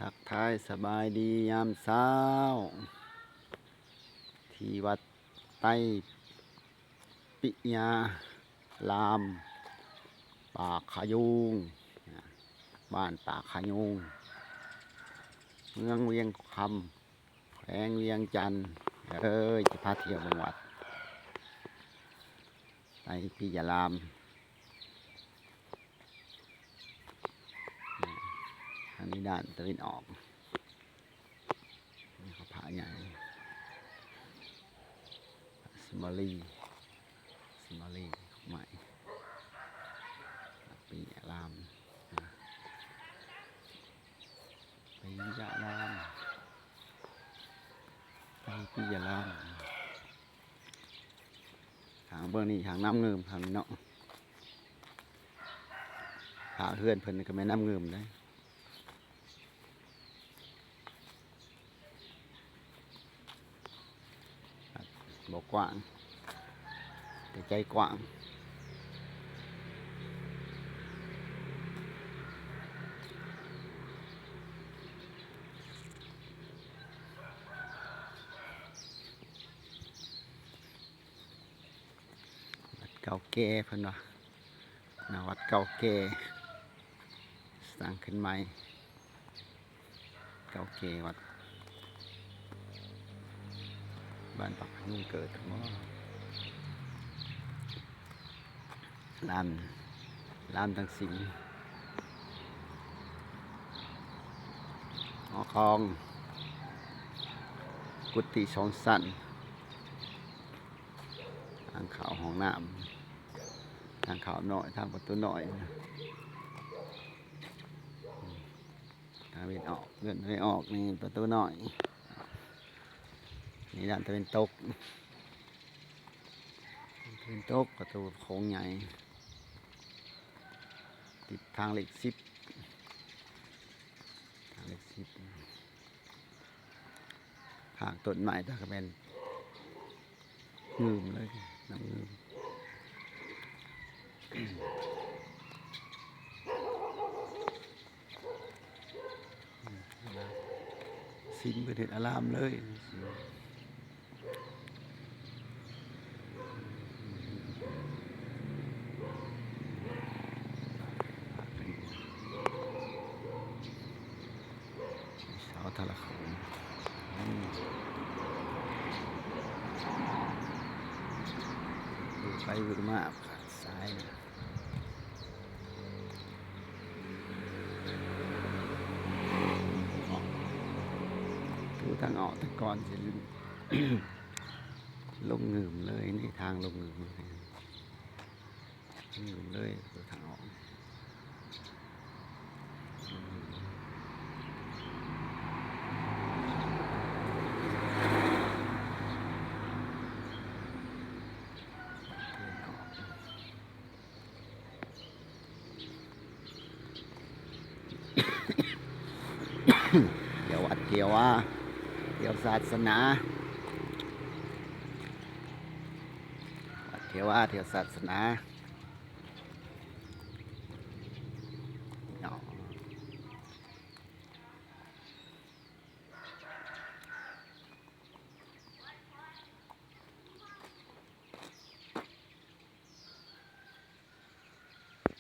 ທັກທາຍສະບາຍດີຍາມເຊົ້າ ທີ່ວັດໄຕປິຍາລາມ ປາກຂະຍູງ ບ້ານປາກຂະຍູງ ເມືອງວຽງຄຳ ແຂວງວຽງຈັນ ເອີຍ ຈະພາທ່ຽວເບິ່ງວັດໄຕປິຍາລາມ. ທາງນີ້ດ້ານຕາເວັນອອກ ນີ້ກໍພະໃຫຍ່ ພະສີມາລີ ສີມາລີ ດອກໄມ້ ໄຕປິຍາລາມ ໄຕປິຍາລາມ ໄຕປິຍາລາມ. ທາງເບື້ອງນີ້ທາງນ້ຳງື່ມທາງນີ້ເນາະ ພະເຮືອນເພິ່ນນີ້ກໍແມ່ນນ້ຳງື່ມເດ້ ບໍ່ກວ້າງ ແຕ່ໃຈກວ້າງ. ວັດເກົ່າແກ່ເພິ່ນວ່າ ນະ ວັດເກົ່າແກ່ ສ້າງຂຶ້ນໃໝ່ ເກົ່າແກ່ວັດ ບ້ານປາກຂະຍູງເກີດບໍ່? ລາມ ລາມທັງສິງ ຫໍຄອງ ກຸຕິສອງຊັ້ນ ທາງເຂົ້າຫ້ອງນ້ຳ ທາງເຂົ້ານ້ອຍ ທາງປະຕູນ້ອຍ ຕາເວັນອອກ ເດີນໄປອອກນີ້ປະຕູນ້ອຍ ນີ້ດ້ານຕາເວັນຕົກ ຕາເວັນຕົກປະຕູໂຂງໃຫຍ່ ຕິດທາງເລກສິບ ທາງເລກສິບ ທາງຕົ້ນໄມ້ຕາກະແມ່ນ ງື່ມເລີຍ ນ້ຳງື່ມ ສິມເພິ່ນເຮັດອາລາມເລີຍ ເສົາທະລະໂຂງ ອືມ ວືດໄປວືດມາ ຂາດສາຍ ປະຕູທາງອອກ ແຕ່ກ່ອນຊິລົງງື່ມເລີຍ ນີ້ທາງລົງງື່ມເລີຍ. ນີ້ເລີຍ ທາງອອກ ທ່ຽວວັດທ່ຽວວາ ທ່ຽວສາສະໜາ ວັດທ່ຽວວາ ທ່ຽວສາສະໜາ.